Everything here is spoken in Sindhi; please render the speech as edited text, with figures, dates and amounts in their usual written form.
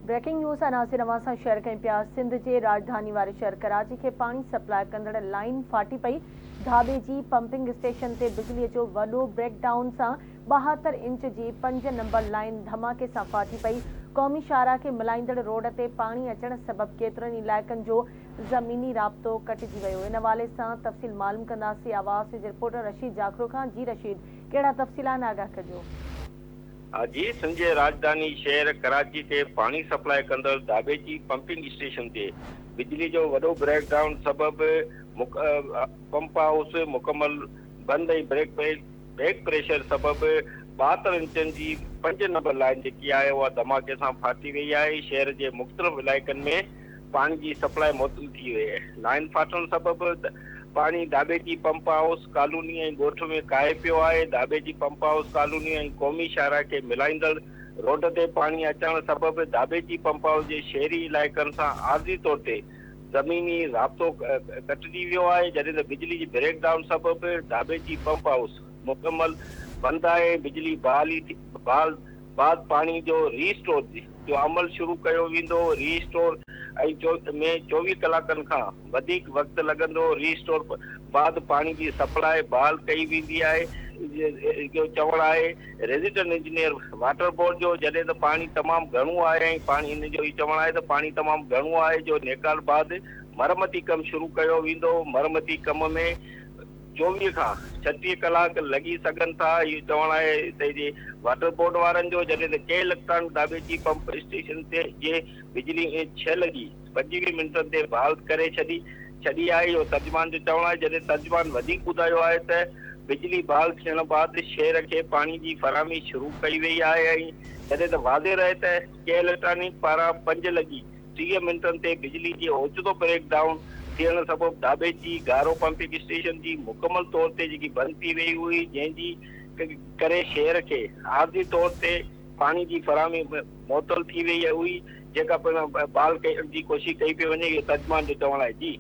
بريڪنگ نيوز ناظرين اوهان سان شيئر ڪيون پيا سنڌ جي راڄڌاني واري شهر ڪراچي کي پاڻي سپلاء ڪندڙ لائين ڦاٽي پئي ڌاٻي جي پمپنگ اسٽيشن تي بجلي جو وڏو بريڪ ڊائون سان 72 انچ جي پنج نمبر لائين ڌماڪي سان ڦاٽي پئي قومي شاهراهه کي ملائيندڙ روڊ تي پاڻي اچڻ سبب ڪيترن علائقن جو زميني رابطو ڪٽجي ويو ان حوالي سان تفصيل معلوم ڪنداسين آواز جي رپورٽر رشيد جاکرو کان جي رشيد ڪهڙا تفصيل آهن آگاهه ڪجو. جي سنڌ جي راڄڌاني شهر ڪراچي کي پاڻي سپلاء ڪندڙ ڌاٻيجي پمپنگ اسٽيشن تي بجلي جو وڏو بريڪ ڊائون سبب پمپ هائوس مڪمل بند ۽ بيڪ پريشر سبب 72 انچن جي پنج نمبر لائين جيڪي آهي اها ڌماڪي سان ڦاٽي وئي آهي شهر جي مختلف علائقن ۾ پاڻي جي سپلاء معطل ٿي وئي آهي. لائين ڦاٽڻ سبب پاڻي ڌاٻيجي پمپ هائوس ڪالوني ۽ ڳوٺ ۾ ڪاهي پيو آهي. ڌاٻيجي پمپ هائوس ڪالوني ۽ قومي شاهراهه کي ملائيندڙ روڊ تي پاڻي اچڻ سبب ڌاٻيجي پمپ هائوس جي شهري علائقن سان عارضي طور تي زميني رابطو ڪٽجي ويو آهي، جڏهن ته بجلي جي بريڪ ڊائون سبب ڌاٻيجي پمپ هائوس مڪمل بند آهي ۽ بجلي بحالي بحال بعد پاڻي جو ري اسٽور جو عمل شروع ڪيو ويندو، ري اسٽور ۽ ۾ 24 ڪلاڪن کان وڌيڪ وقت لڳندو، ري اسٽور بعد پاڻي جي سپلاء بحال ڪئي ويندي آهي، جو چوڻ آهي ريزيڊنٽ انجنيئر واٽر بورڊ جو، جڏهن ته پاڻي تمام گهڻو آهي ۽ پاڻي ان جو اهو چوڻ آهي ته پاڻي تمام گهڻو آهي جو نيڪال بعد مرمتي ڪم شروع ڪيو ويندو، مرمتي ڪم ۾ 24 کان 36 ڪلاڪ لڳي سگهن ٿا، اهو چوڻ آهي هتي جي واٽر بورڊ وارن جو، جڏهن ته ڪي اليڪٽرانڪ ڌاٻيجي پمپ اسٽيشن تي جي بجلي ڇهه لڳي 25 منٽن تي بحال ڪري ڇڏي ڇڏي آهي، اهو ترجمان جو چوڻ آهي، جڏهن ترجمان وڌيڪ ٻڌايو آهي ته بجلي بحال ٿيڻ بعد شهر کي پاڻي جي فراهمي شروع ڪئي وئي آهي ۽ جڏهن ته واضح رهي ته ڪي اليڪٽرانڪ پاران پنج لڳي 30 منٽن تي بجلي جي اوچتو بريڪ ڊائون ٿيڻ سبب ڌاٻيجي گارو پمپنگ اسٽيشن جي مڪمل طور تي جيڪي بند ٿي وئي هئي جنهن جي ڪري شهر کي عارضي طور تي پاڻي جي فراهمي معطل ٿي وئي هئي جيڪا پڻ بحال ڪرڻ جي ڪوشش ڪئي پئي وڃي اهو ترجمان جو چوڻ آهي جي.